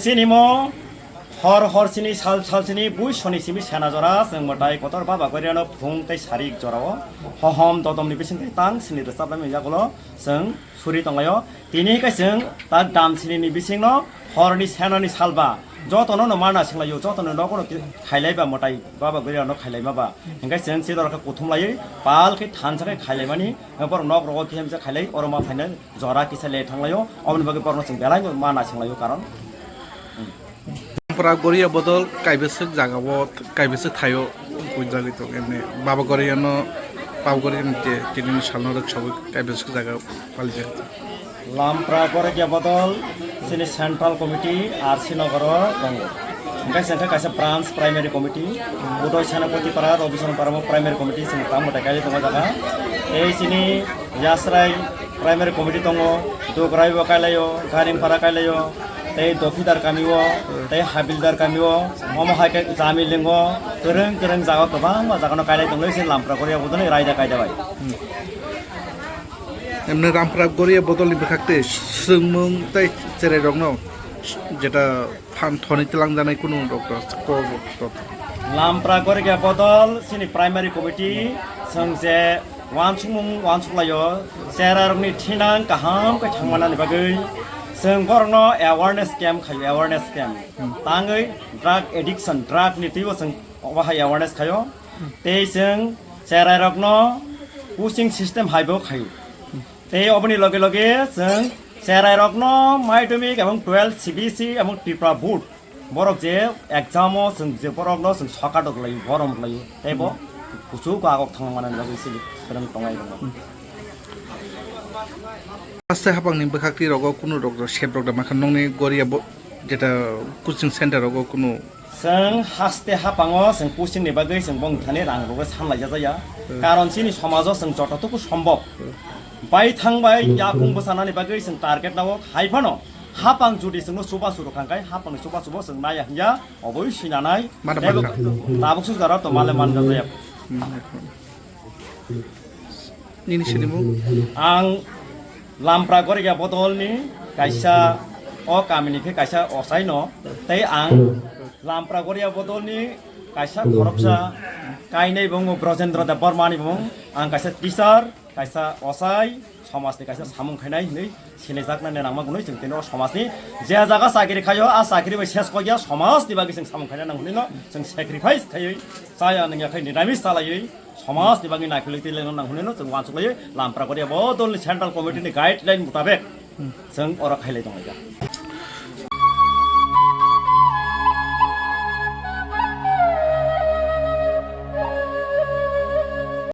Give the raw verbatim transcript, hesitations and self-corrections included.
Chini mo hor hor chini sal sal chini bui soni simi sena jora chwng mwtai kotor Baba Goria no phung tei sarik jora o hohom dodom ni bising tei tang sini rwchap lai yagulo chwng suri tonglaio. Tini khe chwng ta dam sini ni bising no hor ni sena ni salba joto no no mana singlaio, joto no nogo no khailai ba mwtai Baba Goria no khailai ma ba. Hingkhe chwng chidor khe kuthum laiwi pal khe thansa khe khailai mani, borok nok rogo khe himsa khailai oro ma phainai. Jora kisa le thanglaio, oboni bagwi borokno chwng belai no ma naisinglaio karon. Lampra Goria bodol kaibeswk jagao, kaibeswk thaio puijagwi tongo, emni Baba Goria no, Baba Goria ni je tini salno rwk sawi kaibeswk jaga palijak. Lampra Goria bodol chini Central Committee R C Nogoro tongo. Hingke chwngkhe kaisa branch primary committee, Udoy Senapati Para, Robison Para mo primary committee chwng tamo tai kaijak tongo jaga. Tei chini Yasrai primary committee tongo, Dugrai bo kailaio, Garingpara kailaio, tei Dophidar kami o, tei Habildar kami o, omo hai khe Jamilingo, kwrwng kwrwng jaga kwbangma jaga no kailai tonglai se Lampra Goria bodol ni raida kaida bai. Emni Lampra Goria bodol ni bwkhak tei swrwngmung tei cherai rok no jeta phan thoni twlangjaknai kunu rok to, ko rok to. Lampra Goria bodol chini primary committee chwng je uansukmung uansuk laio, cherai rokni thinang kaham khe thangmanani bagwi chwng borokno awareness camp khaio, awareness camp. Tangwi drug addiction, drug ni twibo chwng obo hai awareness khaio. Tei chwng cherai rokno pushing system hai bo khaio. Tei oboni loge loge chwng cherai rokno madhyamik ebong twelve C B S E ebong Tripura board borok je exam o chwng je borok no chwng sokat rok lai borom lai tei bo kuchuk agok thang mani bagwi se kwrwng tongnai rok. Haste hapang ni bwkhak twi rogo kunu rok sep rok da makha nongni Goria bo jeta coaching center rogo kunu. Chwng haste hapango chwng coaching ni bagwi chwng bong thani rang rogwi samlai jajaya. Karon chini somajo chwng jototuku sombok bai thang bai yakung bwchanani bagwi chwng target nao hai phano hapang judi chwngno chubachu rwkha khe hapangni chubachubo chwng naiya hinya oboi sinanai. Mada tei bo bakha. Tabuk suk jora to male man jajaya. Nini sinimung? Ang Lampra Goria bodolni kaisa o kamini khe kaisa ochaino tei ang Lampra Goria bodolni kaisa khoroksa kainai bung Brojendra Debbarmani bung ang kaisa teacher, kaisa ochai, somajni kaisa samung khainai hinwi sinijaknani nangma gunwi chwng tini o somajni je jaga chakiri khaio a chakiri bai ses kokya somajni bagwi chwng samung khaina nang hinwi no chwng sacrifice khaiwi chaya nangya khai niramis chalaiwi somajni bagwi naikolwi twi lengno nang hinwi no chwng uansuk laiwi Lampra Goria bodolni central committee ni guideline mutabek chwng oro khailai tonglaijak.